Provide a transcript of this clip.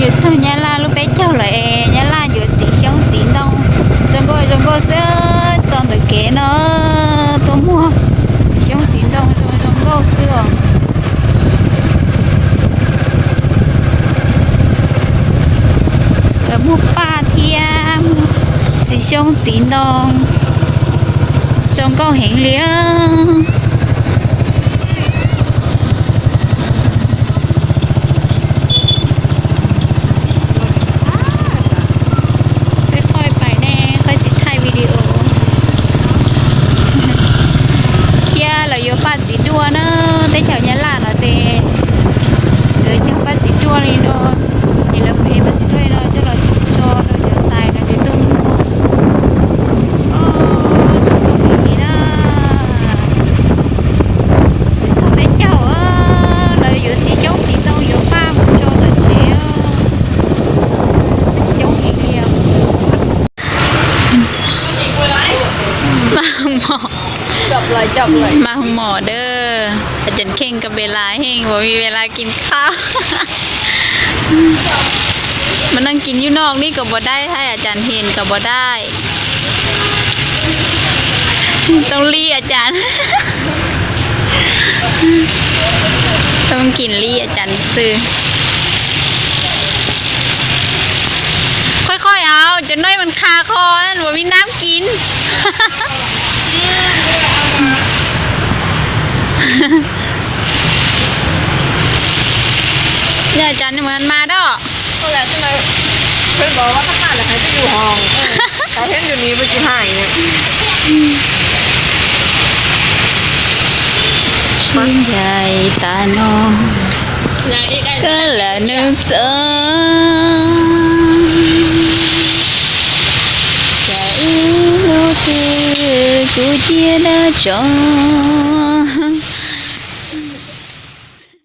Yuav txog Nyab Laj lub peb caug lawm es Nyab Laj yuav txiv xyoob txiv ntoo zoo nkauj zoo nkauj xwb. Tso ntawm kev no tuaj muag txiv xyoob txiv ntoo zoo zoo nkauj xwb os. Muag paj thiab muag txiv xyoob txiv ntoo zoo nkauj heev li. Qhov pais ne, qhov xim thaij video thiab lawv yuav paj txiv duaj na, teb chaws Nyab Laj no ces lawv cog paj txiv duaj li no, ces lawv mus ev paj txiv duaj li no coj los tso rau cov tais no ces tuaj muag. Zoo nkauj heev li na. Txog peb caug lawv yuav txiv xyoob txiv ntoo yuav paj mus tso tom tsev. Coob heev li. Mas hoo mom dawb, อาจารย์ kheej ก็ เวลา heej บ่มีเวลากินข้าว มานั่งกินอยู่นอกนี่ก็บ่ได้ ให้อาจารย์ เห็นก็บ่ได้ ต้องรีอาจารย์ ต้องกินรีอาจารย์ซื่อ ค่อยๆ เอา จนน้อยมันคาคอ บ่มีน้ำกิน ยายอาจารย์ยังบ่ทันมาดอก Ôi là sao mà phải gọi qua các bạn là phải đi du hòn. Tao thấy điều này với chị Hải nè. Sib ncaim tas no, koj lam nug txog, cas ib hnub twg kuv cia dab tso.